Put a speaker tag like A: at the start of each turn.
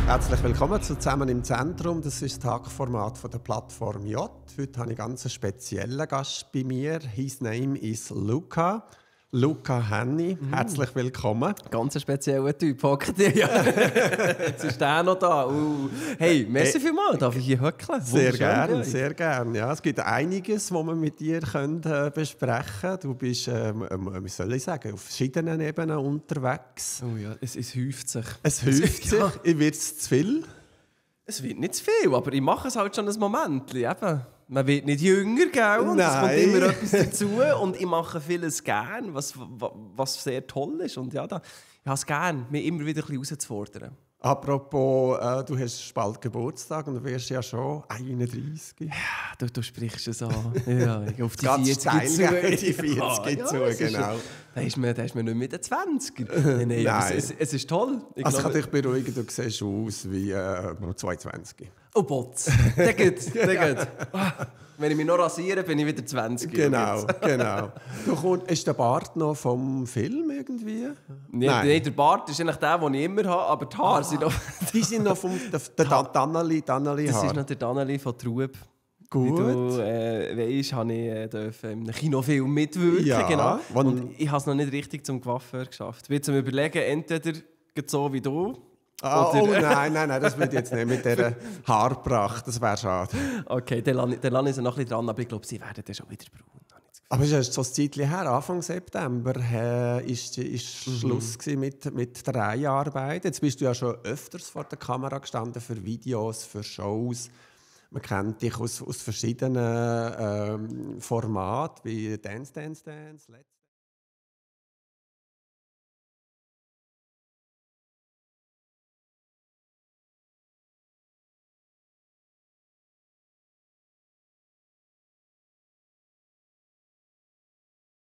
A: Herzlich willkommen zu «Zusammen im Zentrum». Das ist das Tagformat von der Plattform J. Heute habe ich ganz einen speziellen Gast bei mir. His name is Luca. Luca Henny, herzlich willkommen.
B: Ganz ein spezieller Typ, hockt ihr ja. Jetzt ist der noch da. Hey, merci vielmals, darf ich hier hockeln?
A: Sehr gerne, sehr gerne. Ja, es gibt einiges, was wir mit dir besprechen können. Du bist, wie soll ich sagen, auf verschiedenen Ebenen unterwegs.
B: Oh ja, es häuft sich.
A: Es häuft sich.
B: Ja.
A: Wird es zu viel?
B: Es wird nicht zu viel, aber ich mache es halt schon ein Moment. Man wird nicht jünger, gell? Und es kommt immer etwas dazu. Und ich mache vieles gern, was sehr toll ist. Und ja, ich habe es gern, mich immer wieder ein bisschen herauszufordern.
A: Apropos, du hast bald Geburtstag und du wirst ja schon 31.
B: Ja, du sprichst es an. Ja, auf die
A: Ganz
B: 40
A: steil,
B: zu.
A: die 40 zu, genau.
B: Da ist man nicht mehr der 20er. Nein. Es ist toll. Ich
A: kann dich beruhigen, du siehst aus wie 22.
B: Oh Botz, der geht. Wenn ich mich noch rasiere, bin ich wieder 20.
A: Genau. Ist der Bart noch vom Film irgendwie?
B: Nein, der Bart ist eigentlich der, den ich immer habe, aber die Haare sind noch...
A: Die sind noch vom Danneli Haar.
B: Das ist noch der Danneli von Trub.
A: Gut.
B: Wie du weisst, habe ich in einem Kinofilm mitwirken.
A: Ja,
B: genau. Und ich habe es noch nicht richtig zum Coiffeur geschafft. Ich will zum Überlegen, entweder so wie du...
A: Oh nein, das würde jetzt nicht mit dieser Haarpracht, das wäre schade.
B: Okay, dann lasse ich sie noch ein bisschen dran, aber ich glaube, sie werden dann schon wieder braun.
A: Aber es ist so ein Zeitchen her, Anfang September ist Schluss mit der Reihenarbeit. Jetzt bist du ja schon öfters vor der Kamera gestanden für Videos, für Shows. Man kennt dich aus verschiedenen Formaten wie Dance, Let's Dance.